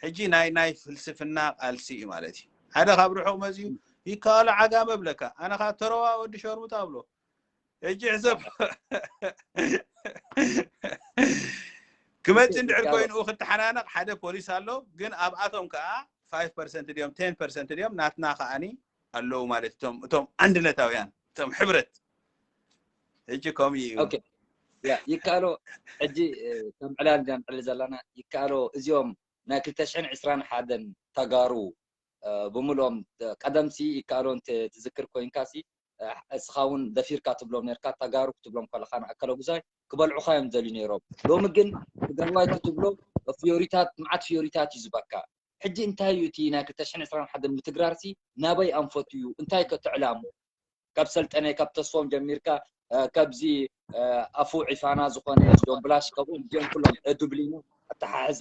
ሕጂ ናይ ናይ ፍልስፍና ቃልሲ እዩ ማለት እዩ። ሓደ ካብ ርሑቕ መፅዩ ይከኣሎ ዓጋመ ብለካ፣ ኣነ ካብ ተረዋ ወዲ ሸርሙጣ ብሎ። ሕጂ ሕሰብ ክመፅእ እንድሕር ኮይኑ ክትሓናነቕ ሓደ ፖሊስ ኣሎ፣ ግን ኣብኣቶም ከዓ ፋይቭ ፐርሰንት ድዮም ቴን ፐርሰንት ድዮም ናትና ከዓኒ ኣለዉ ማለት እቶም እቶም ኣንድነታውያን እቶም ሕብረት ሕጂ ከምኡ እዩ። ኦኬ ያ ይከኣሎ። ሕጂ ከም ዕላል ኢና ንዕልል ዘለና። ይከኣሎ እዚኦም ናይ ክልተ ሽሕን ዕስራን ሓደን ተጋሩ ብምልኦም ቀደምሲ ይከኣሎ እንተ ትዝክር ኮይንካሲ እስኻ እውን ደፊርካ ትብሎም ነርካ። ተጋሩ ክትብሎም ከለኻ ንኣከለ ጉዛይ ክበልዑኻ እዮም ዝደልዩ ነይሮም። ሎሚ ግን ትግራዋይ ክትብሎ ፍዮሪታት መዓት ፍዮሪታት እዩ ዝበካ። ሕጂ እንታይ እዩ እቲ ናይ ክልተ ሽሕን ዕስራን ሓደን ምትግራርሲ ናበይ ኣንፈቱ እዩ? እንታይ ከ ትዕላሙ? ካብ ሰልጠነ ካብ ተስፎም ጀሚርካ ካብዚ ኣፉ ዒፋና ዝኾነ ዶምብላሽ ከምኡ እዚኦም ኩሎም ዱብሊኖ ኣተሓሕዘ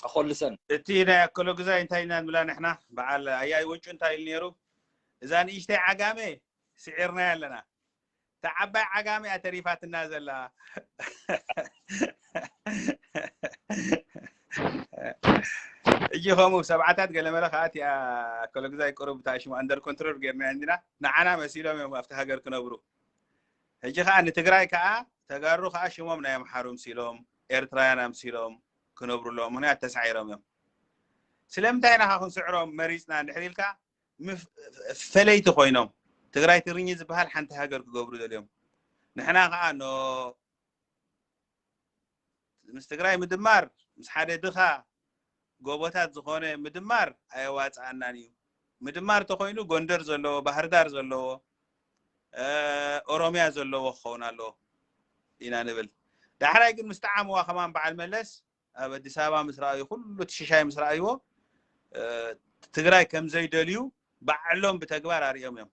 ኣኾልሰን እቲ ናይ ኣከሎ ግዛይ እንታይ ኢና ንብላ ንሕና በዓል ኣያይ ወጩ እንታይ ኢሉ ነይሩ? እዛ ንእሽተይ ዓጋመ ስዒርናያ ኣለና። እታ ዓባይ ዓጋመ እያ ተሪፋትና ዘላ። እጂ ከምኡ ሰብዓታት ገለመለ ከዓ እቲኣ ኣከሎ ግዛይ ቅሩብ እታ ሽሙ ኣንደር ኮንትሮል ጌርና እንዲና ንዓና መሲሎም እዮም ኣብቲ ሃገር ክነብሩ። ሕጂ ከዓ ንትግራይ ከዓ ተጋሩ ከዓ ሽሞም ናይ ኣምሓሩ ምሲሎም ኤርትራውያን ኣምሲሎም ክነብሩ ኣለዎም። ምክንያት ተሳዒሮም እዮም። ስለምንታይ ኢና ክንስዕሮም መሪፅና እንድሕር ኢልካ ፈለይቲ ኮይኖም ትግራይ ትግርኛ ዝበሃል ሓንቲ ሃገር ክገብሩ ደልዮም። ንሕና ከዓ ኖ ምስ ትግራይ ምድማር ምስ ሓደ ድኻ ጎቦታት ዝኾነ ምድማር ኣየዋፅኣናን እዩ። ምድማር ተኮይኑ ጎንደር ዘለዎ ባህርዳር ዘለዎ ኦሮሚያ ዘለዎ ክኸውን ኣለዎ ኢና ንብል። ዳሕራይ ግን ምስ ጠዓምዋ ከማን በዓል መለስ ኣብ ኣዲስ ኣበባ ምስ ረኣዩ ኩሉ እቲ ሽሻይ ምስ ረኣይዎ ትግራይ ከም ዘይደልዩ ባዕሎም ብተግባር ኣርእዮም እዮም።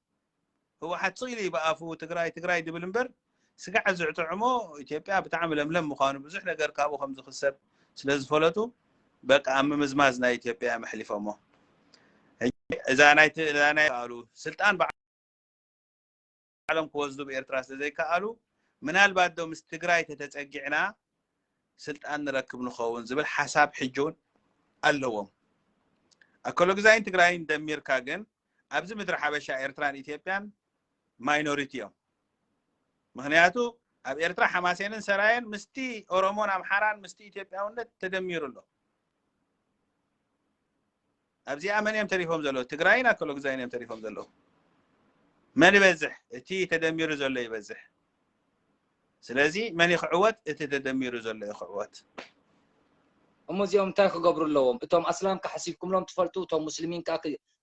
ህወሓት ስቕ ኢሉ እዩ ብኣፉ ትግራይ ትግራይ ድብል እምበር ስጋዕ ዝዕጥዕሞ ኢትዮጵያ ብጣዕሚ ለምለም ምዃኑ ብዙሕ ነገር ካብኡ ከም ዝኽሰብ ስለ ዝፈለጡ በቃ ኣብ ምምዝማዝ ናይ ኢትዮጵያ እዮም ኣሕሊፎሞ። እዛ ናይ ኣሉ ስልጣን ባዕሎም ክወስዱ ብኤርትራ ስለ ዘይከኣሉ ምናልባት ዶ ምስ ትግራይ ተተፀጊዕና ስልጣን ንረክብ ንኸውን ዝብል ሓሳብ ሕጂ እውን ኣለዎም። ኣከሎ ግዛይን ትግራይን ደሚርካ ግን ኣብዚ ምድሪ ሓበሻ ኤርትራን ኢትዮጵያን ማይኖሪቲ እዮም። ምክንያቱ ኣብ ኤርትራ ሓማሴንን ሰራየን ምስቲ ኦሮሞን ኣምሓራን ምስቲ ኢትዮጵያውነት ተደሚሩ ኣሎ። ኣብዚኣ መን እዮም ተሪፎም ዘለዉ? ትግራይን ኣከሎ ግዛይን እዮም ተሪፎም ዘለዉ። መን ይበዝሕ? እቲ ተደሚሩ ዘሎ ይበዝሕ። ስለዚ መን ይክዕወት? እቲ ተደሚሩ ዘሎ ይክዕወት። እሞ እዚኦም እንታይ ክገብሩ ኣለዎም? እቶም ኣስላም ከሓሲብኩምሎም ትፈልጡ፣ እቶም ሙስሊሚን ከ